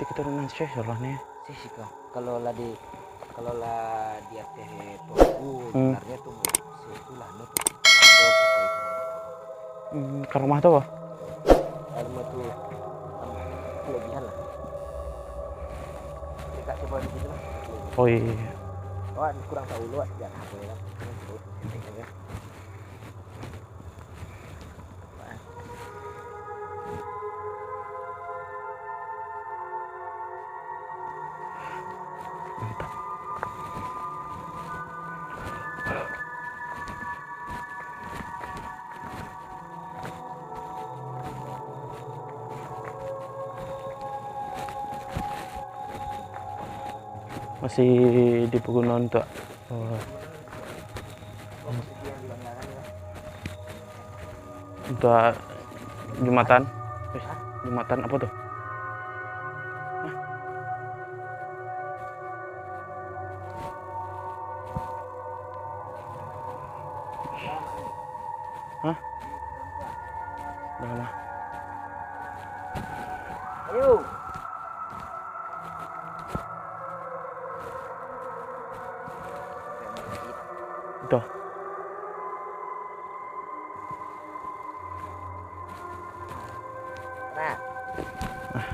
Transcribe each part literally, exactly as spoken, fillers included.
Di keturunan Syekh Allah ni. Syekh sih kau. Kalau lah di, kalau lah di ateh tuanku, hmm, sebenarnya tu Syekh tu lah anu tu. Ado pakai itu. Hmm, karomah tu apa? Karomah tu, em, kelebihan lah. Dekat sebuah di situ lah. Oh, iya, iya. Awak kurang tahu lu, awak tidak tahu ya kan. Ini sebut, ini kan. Mantap. Masih di pegunungan tu. Oh. Untuak Jumatan. Eh, Jumatan apo tu? Hah? Hah? Dah lama. Ayo. Tuh. Nah. Ah.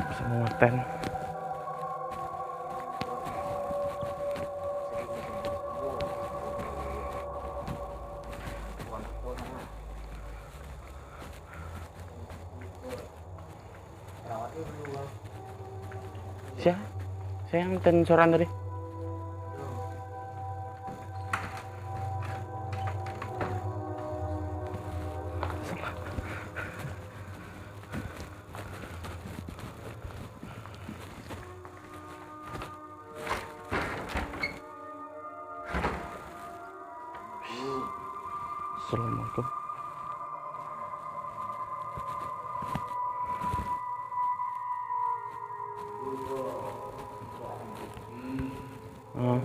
Bisa mamaten. Sia? Sia yang ten soran tadi? Assalamualaikum. Ah.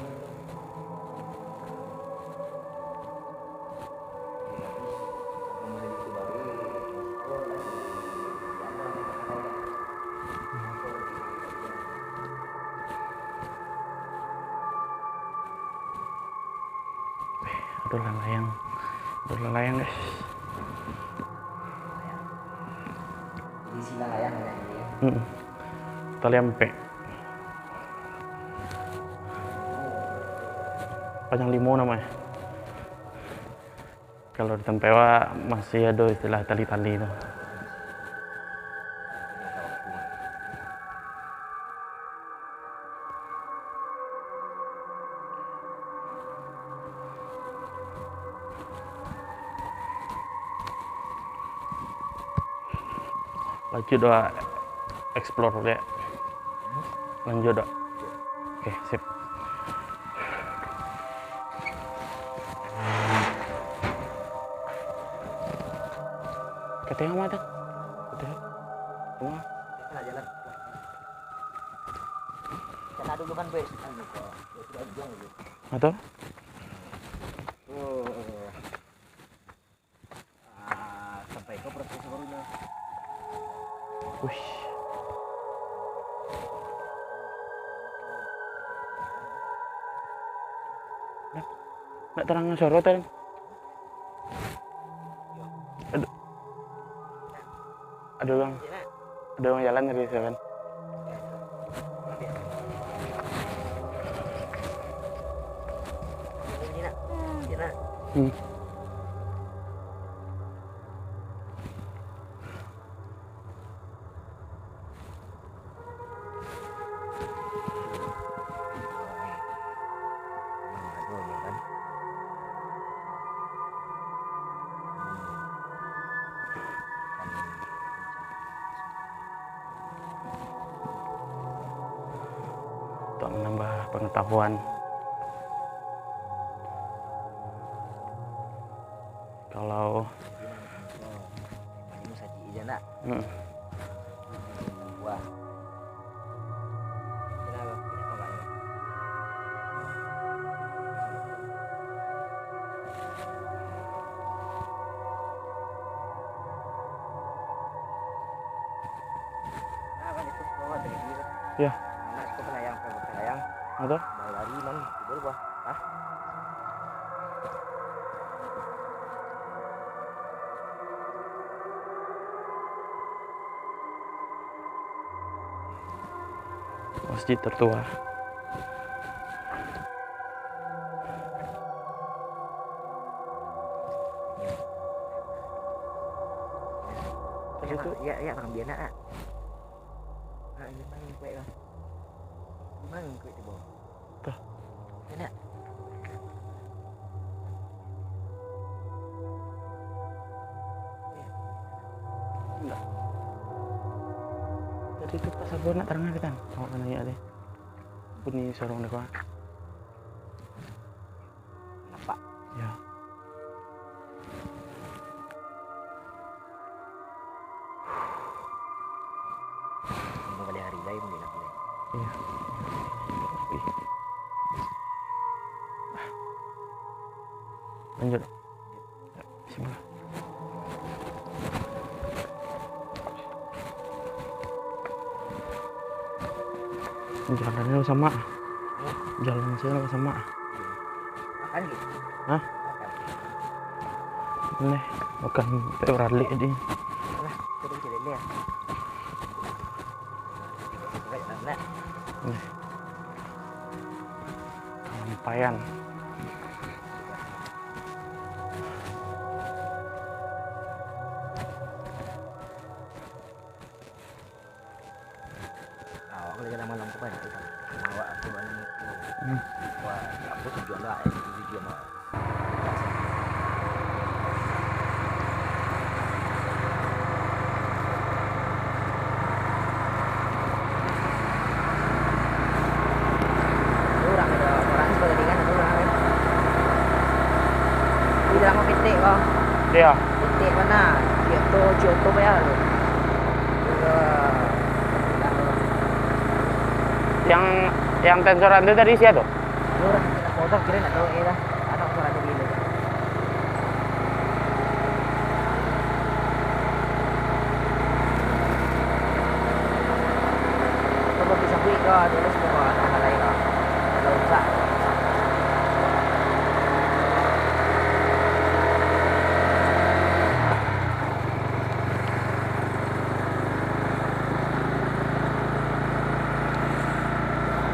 Aduh, lalayang. Aduh, lalayang, guys. Isi lalayang, ya, ini, ya. Mm-mm. Tali ampek. Panjang limo namonyo. Kalau di tampek awak masih ado istilah tali-tali tu. Lanjut doh, explore dek. Lanjut doh. Oke, sip. Katanya mah tu. Katanya. Rumah. Kena dulu kan, Bes. Atau? Ah, sampai ke proses barunya. Ush. Nak, nak tarang suara, tarang. Aduh. Ada orang, ada orang jalan dari sana. Hmm. Untuk menambah pengetahuan. Kalau Apo tu? Baru lari, non, tibo lupo. Hah? Masjid tertua. Tadi tu. Ya, ya, Bang, biar nak, nak. Ah, ini Bang, kuek lah. Bang, kuek tibo. Tuh. Enak. Enggak. Tadi tu pas aku nak tarang kan. Awak kan nanya deh. Bunyi sorong deh, Pak. Nampak? Ya. Limo baleh hari lai, mungkin aku lai. Iya. Ih. Lanjut. Ya, bismillah. Jalan ni sama. Jalan sini sama. Makan gitu? Hah? Makan. Nih, makan teh beralik di. Lah, kita bikin lele ya. Baik, nak. Nih. Sampaian. Awak kalau jalan malam tu banyak tu, Bang. Awak tu banyak tu. Hmm. Wah, apa tujuan tu? Eh, tujuan awak. Urang ado, urang suko tadi kan, ado urang kan. Di dalam ketek ko. Iya. Ketek bana, Kyoto, Kyoto payah tu. Iyo. Yang, yang tensoran tu tadi sia tu? Ado urang, ado motor kiro nak tahu, eh, dah. Anak motor ado di. Kalau bisa buik ko, dulu semua anak-anak lain ko. Kalau rusak.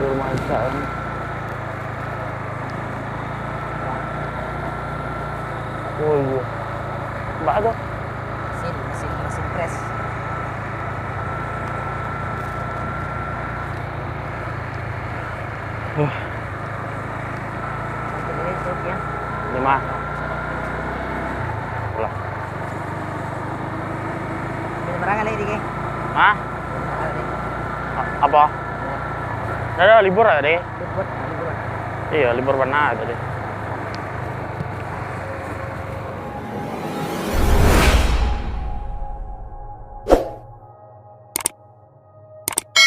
Di rumah Isak kan. Oh iyo. Bak tu? Mesin, mesin, mesin press. Huh. Satu menit, Sofian. Lima. Pulang. Minum barang kali, Diki? Hah? Minum barang kali. A-, apa? Ya. Dah, dah, libur lah tadi. Libur, ah, libur. Iya, libur bana tadi.